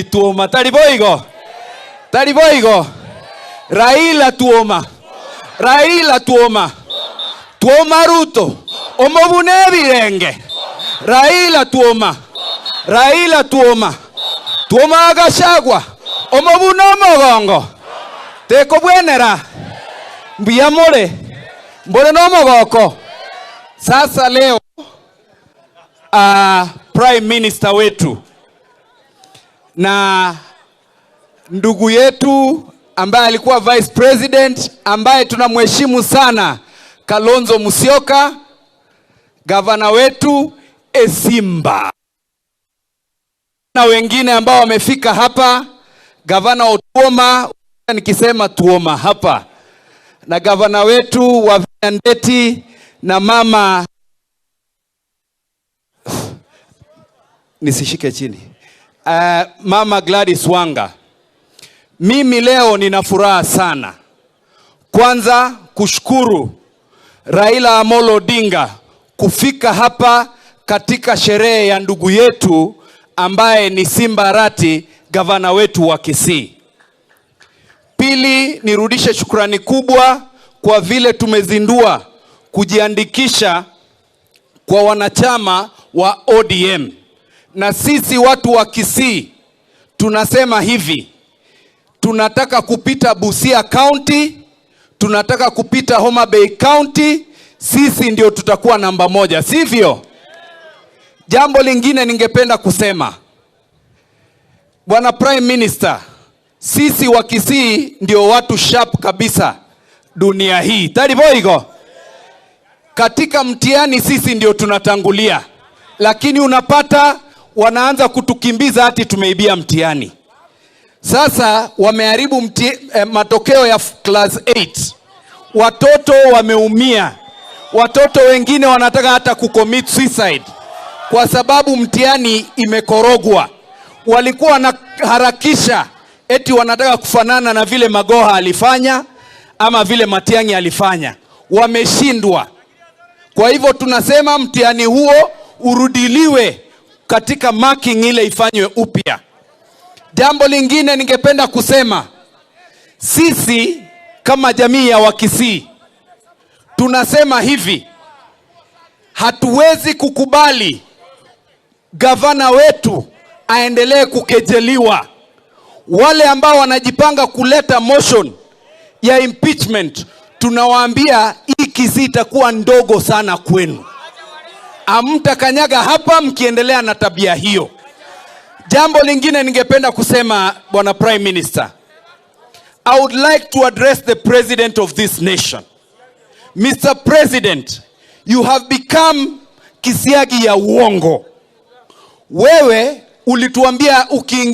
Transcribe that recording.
Tuoma tari boigo, tari boigo. Raila tuoma, Raila tuoma, tuoma Ruto omobune ebirenge. Raila tuoma, Raila tuoma, tuoma Gachagua omobune omogongo tekobwenera mbuya more mbore nomogoko. Sasa leo Prime Minister wetu na ndugu yetu ambaye alikuwa Vice President ambaye tunamheshimu sana, Kalonzo Musyoka, gavana wetu Esimba na wengine ambao wamefika hapa, gavana Otuoma, nikisema Tuoma hapa, na gavana wetu wa Ndeti na mama, nisishike chini, mama Gladys Wanga. Mimi leo nina furaha sana, kwanza kushukuru Raila Amolo Odinga kufika hapa katika sherehe ya ndugu yetu ambaye ni Simba Arati, gavana wetu wa Kisii. Pili, nirudishe shukrani kubwa kwa vile tumezindua kujiandikisha kwa wanachama wa ODM. Na sisi watu wa Kisii tunasema hivi, tunataka kupita Busia County, tunataka kupita Homa Bay County, sisi ndio tutakuwa namba moja, sivyo? Jambo lingine ningependa kusema, Bwana Prime Minister, sisi wa Kisii ndio watu sharp kabisa dunia hii. Tari boigo. Katika mtihani sisi ndio tunatangulia, lakini unapata wanaanza kutukimbiza hati tumeibia mtihani. Sasa wameharibu matokeo ya class 8. Watoto wameumia, watoto wengine wanataka hata kucommit suicide kwa sababu mtihani imekorogwa. Walikuwa wanaharakisha eti wanataka kufanana na vile Magoha alifanya ama vile Matiang'i alifanya, wameshindwa. Kwa hivyo tunasema mtihani huo urudiliwe katika marking ile ifanywe upya. Jambo lingine ningependa kusema, sisi kama jamii ya Wakisii tunasema hivi, hatuwezi kukubali gavana wetu aendelee kukejeliwa. Wale ambao wanajipanga kuleta motion ya impeachment, tunawaambia hii Kisii itakuwa ndogo sana kwenu, hamtakanyaga hapa mkiendelea na tabia hiyo. Jambo lingine ningependa kusema, Bwana Prime Minister, I would like to address the president of this nation. Mr. President, you have become kisiagi ya uongo. Wewe ulituambia ukiingia